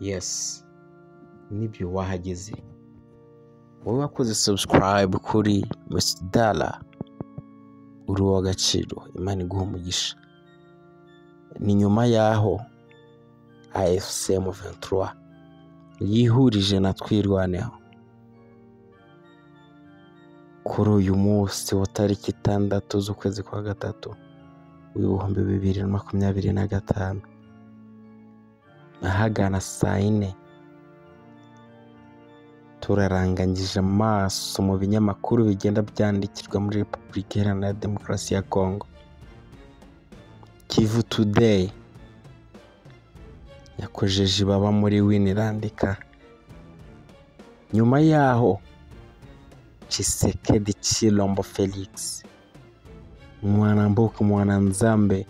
Yes, nibyo wahageze. Wowe wakoze subscribe kuri Mr Dala, uri uw'agaciro, Imana iguha umugisha. Ni nyuma yaho AFC M23 yihurije na Twirwaneho kuri uyu munsi wa tariki 6 z'ukwezi kwa 3 2025, ahagana saa 4 turaranganyije amaso mu binyamakuru bigenda byandikirwa muri Repubulika Iharanira Demokarasi ya Kongo. Kivu Today yakojeje ibaba muri win irandika nyuma yaho Tshisekedi Tshilombo Felix Mwanambuka Mwananzambe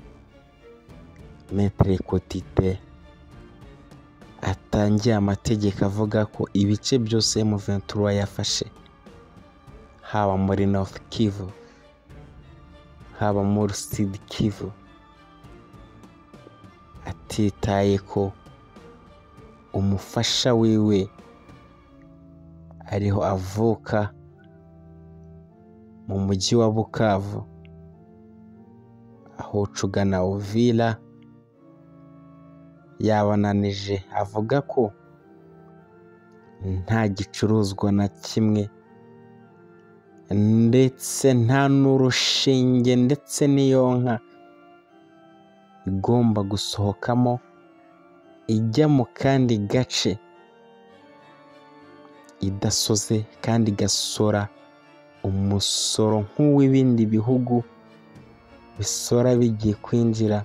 Maître Kotite atangiye amategeko avuga ko ibice byose M23 yafashe, haba muri North Kivu, haba muri Sud Kivu, atitaye ko umufasha wiwe ariho avuka mu mujyi wa Bukavu, aho cugana Uvira yabananije, avuga ko nta gicuruzwa na kimwe ndetse nta n'urushinge ndetse n'iyonka igomba gusohokamo ijya mu kandi gace idasoze kandi igasora umusoro nk'uw'ibindi bihugu bisora bigiye kwinjira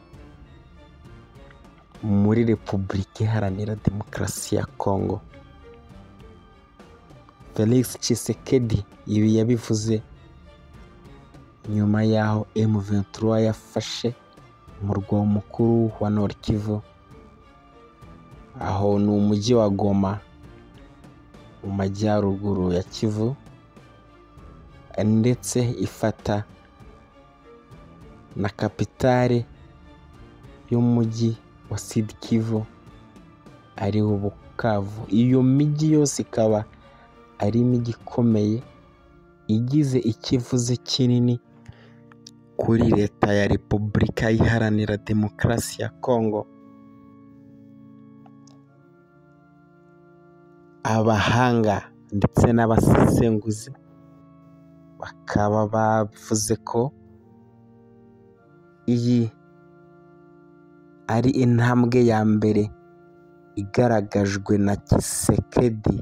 muri Repubulika Iharanira Demokarasi ya Kongo. Felix Tshisekedi ibi yabivuze nyuma yaho M23 yafashe umurwa mukuru wa Nord Kivu, aho ni umujyi wa Goma mu majyaruguru ya Kivu, ndetse ifata na kapitale y'umujyi wa Sud Kivu ari Bukavu. Iyo mijyi yose ikaba ari imijyi ikomeye igize ikivuze kinini kuri leta ya Repubulika Iharanira Demokarasi ya Kongo. Abahanga ndetse n'abasesenguzi bakaba bavuze ko iyi ari intambwe ya mbere igaragajwe na Tshisekedi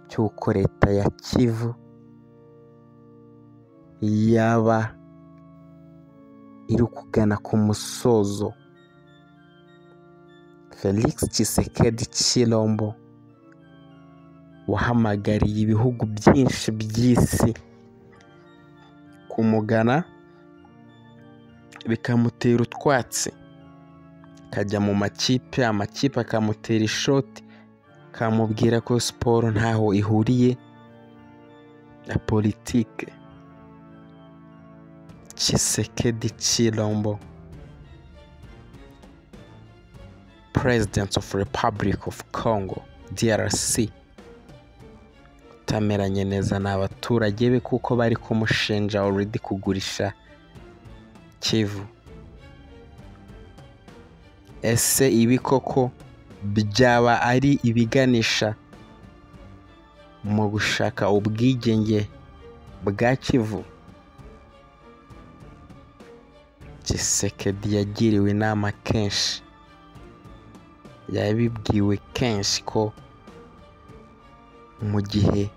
cy'uko leta ya Kivu yaba iri kugana ku musozo. Felix Tshisekedi Tshilombo wahamagariye ibihugu byinshi by'isi kumugana bikamutera utwatsi, akajya mu makipe, amakipe akamutera ishoti, akamubwira ko siporo ntaho ihuriye na politike. Tshisekedi Tshilombo, President of Republic of Congo DRC, utameranye neza n'abaturage be kuko bari kumushinja already kugurisha Kivu. Ese ibi koko byaba ari ibiganisha mu gushaka ubwigenge bwa Kivu? Tshisekedi yagiriwe inama kenshi, yabibwiwe kenshi ko mu gihe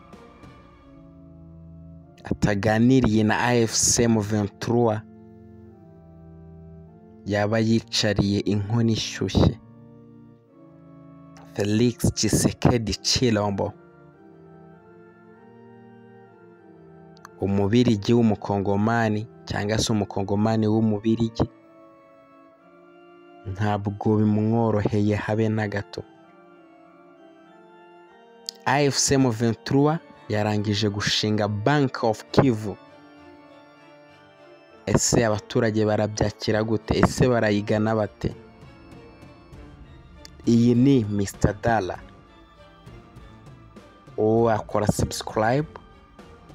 ataganiriye na AFC M23 yaba yicariye inkono ishyushye. Felix Tshisekedi Tshilombo, umubirigi w'umukongomani cyangwa se umukongomani w'umubirigi, ntabwo bimworoheye habe na gato. AFC M23 yarangije gushinga Bank of Kivu. Ese abaturage barabyakira gute? Ese barayigana bate? Iyi ni Mr Dala. Wakora subscribe,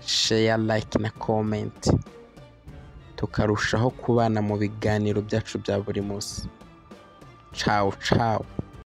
share, like na comment, tukarushaho kubana mu biganiro byacu bya buri munsi. Ciao ciao.